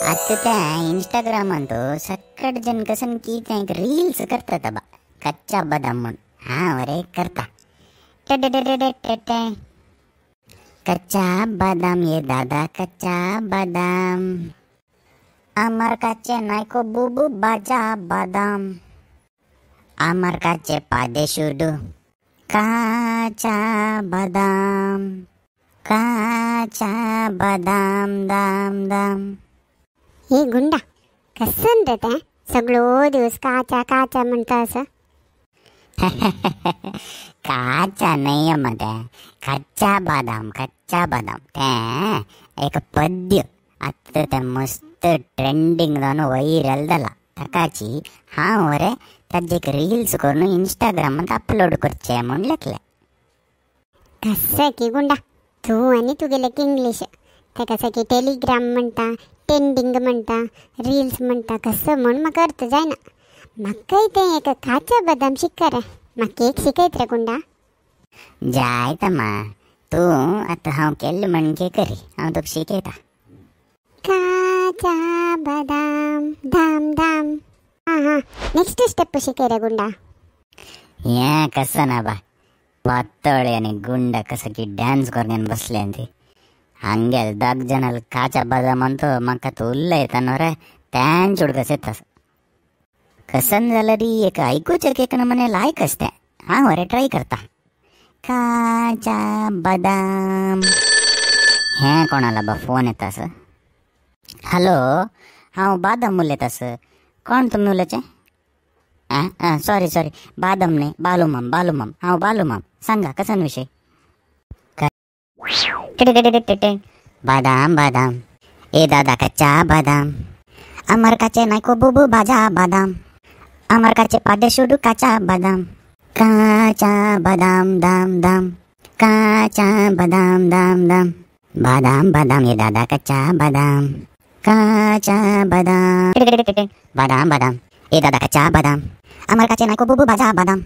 आतां तें इंस्टाग्रामान सक्कट जन कसन की तें एक रील्स करता बा कच्चा बदाम म्हूण. हांव रे करता. कच्चा बदाम ये दादा कच्चा बदाम, আমার কাছে নাইকো বুবু বাজা বাদাম, আমার কাছে পাদে শুধু কাঁচা বাদাম, কাঁচা বাদাম दाम दाम. हे गुंडा कसन रे तें सगळो दिवस काचा काचा म्हणता असं. काचा नाही मग तें कच्चा बदाम, कच्चा बदाम तें एक पद्य आतां तें मस्त ट्रेंडिंग जावन व्हायरल जाला. ताकाची हांव रे ताजे एक रील्स करून इंस्टाग्रामात अपलोड करचें म्हूण लेखलें. कसं की गुंडा तूं आनी तुगेलें इंग्लीश तें कसं की टेलिग्राम म्हणटा, ट्रेंडिंग म्हणटा, रील्स म्हणटा, कसं म्हूण म्हाका अर्थ जायना. म्हाकाय तें एक काचा बदाम शिकता रे, म्हाका एक शिकयत रे गुंडा. जायता मा तूं आतां हांव केल्लें म्हणजे करी, हांव तुका शिकयता. काचा बदाम धाम धाम. हां हां नेक्स्ट स्टेप शिकय रे गुंडा. हें कसं ना बा पातळ आनी गुंडा कसं की डान्स करून बसले ती हांगेल दाग जणाल काचा बदाम म्हणतो म्हाका तूं उलयता न्हू रे तेंच उडकस येता. कसन जाल्यार एक आयकुचें एक नमुने लायक आसतें. हांव रे ट्राय करता. काचा बदाम. हें कोणाला बा फोन येता असं. हॅलो, हांव बादाम उलयता सर. कोण तुमी उलयचें? आं सॉरी सॉरी, बादाम न्ही बालूमाम, बालूमाम. हांव बालूमाम. सांगा कसन विशय? बादाम बादाम ए दादा कच्चा बादाम, আমার কাছে নাইকো বুবু ভাজা বাদাম, আমার কাছে পাদে শুধু কাঁচা বাদাম, কাঁচা বাদাম দাম দাম, কাঁচা বাদাম দাম দাম, বাদাম বাদাম এ দাদা কাঁচা বাদাম, কাঁচা বাদাম, বাদাম বাদাম এ দাদা কাঁচা বাদাম, আমার কাছে নাইকো বুবু ভাজা বাদাম,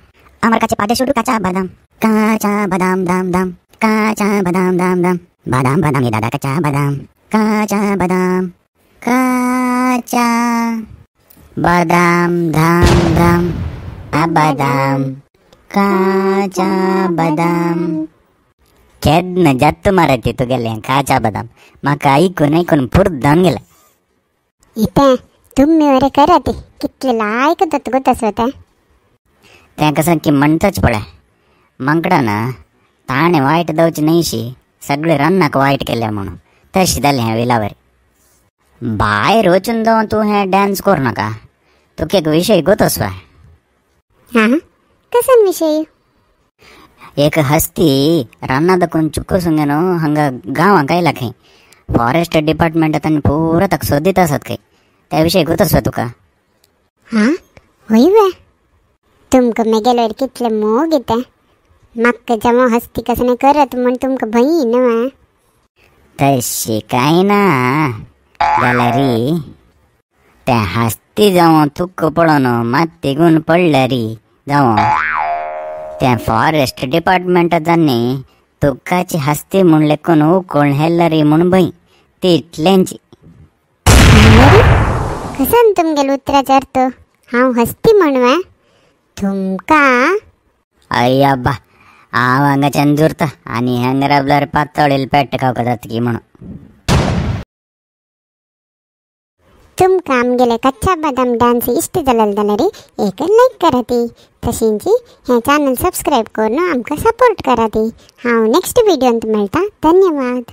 আমার কাছে পাদে শুধু কাঁচা বাদাম, কাঁচা বাদাম দাম দাম, কাঁচা বাদাম দাম দাম, বাদাম বাদাম এ দাদা কাঁচা বাদাম, কাঁচা বাদাম, কাঁচা বাদাম ধাম ধাম, বাদাম काचा बदाम. केन्ना जात मारत तुगेलें काचा बदाम, म्हाका आयकून आयकून पुर्त जावन गेलें. इतें तुमी वरे करात कितले लायक जाता गो तसो तें. तें कसं की म्हणटाच पळय माकडान ताणें वायट जावची न्हयशी सगळे रान्नाक वायट केल्या म्हणून तशें जालें हें विलावर. भायर वचून जावन तूं हें डान्स करूं नाका, तुका एक विशय गोत आसा. हां कसन विशय? एक हस्ती रान्ना दाखोवन चुकोसून न्हू हांगा गांवांक आयला खंय, फॉरेस्ट डिपार्टमेंट तांणी पुरो ताका सोदीत आसात खंय. त्या विशय गोत आसा तुका? हां हय वे, तुमकां मेगेल्यार कितले मोग येता, म्हाका जमा हस्ती कसं करत म्हूण तुमकां भंय न्हू. तशी कांय ना जाल्यार तें हस्ती जावं तुका पळोवन मात तिगून पडल्यार जावं तें फॉरेस्ट डिपार्टमेंटांनी तुकाची हस्ती म्हूण लेखून उकळून हेल्लरी म्हूण भंय तितलेंच. कसन तुमगेलो उतराचो अर्थ? हांव हस्ती म्हूण वे तुमकां? अय्या बा हांव हांगाच्यान जुरता आनी हांगा राबल्यार पातळेल पेट खावपाक जाता की म्हणून. तुमकां आमगेले कच्चा बदाम डान्स इश्ट जालेलो जाल्यार एक लायक करात, तशेंच हें चॅनल सबस्क्रायब करून आमकां सपोर्ट करात. हांव नेक्स्ट व्हिडियोंत मेळटा. धन्यवाद.